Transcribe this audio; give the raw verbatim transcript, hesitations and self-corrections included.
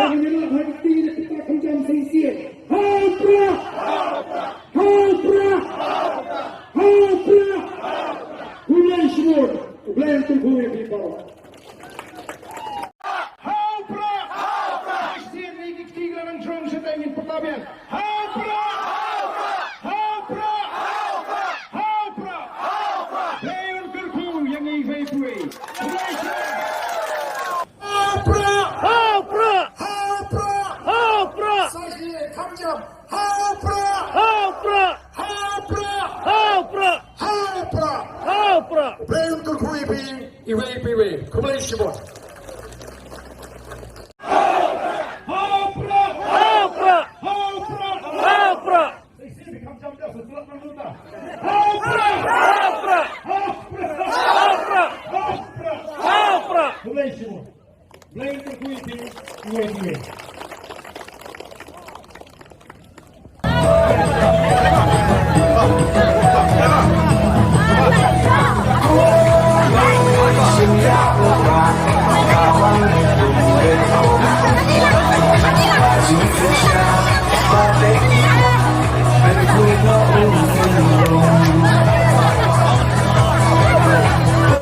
Prah! Ka ngi la ha kti na kita kham jam sing sie. Ha u Prah! Ha u Prah! Ha u Prah! Khublei shibun. Khublei shibun ïa phi baroh. Ha u Prah! Ha u Prah! Shisien ïa ki kti ki la nang jrong shatei ngin pyrta biang. Ha u Prah! Ha u Prah! Ha u Prah! Dei un kyrkhu ïa ngi iwei pa iwei. Ha u Prah! Ha u Prah! Ha u Prah! Ha u Prah! Sa shi kham jam. Ha u Prah! Ha u Prah! Ha u Prah! Ha u Prah! Ha u Prah! Ha u Prah! Dei un kyrkhu ïa phi iwei pa iwei. Khublei shibun. Ha u Prah! Ha u Prah! Ha u Prah! Ha u Prah! Ha u Prah! Ha u Prah! Ha u Prah! Ha u Prah! Ha u Prah! Khublei shibun. Blei kyrkhu ïa phi iwei pa iwei.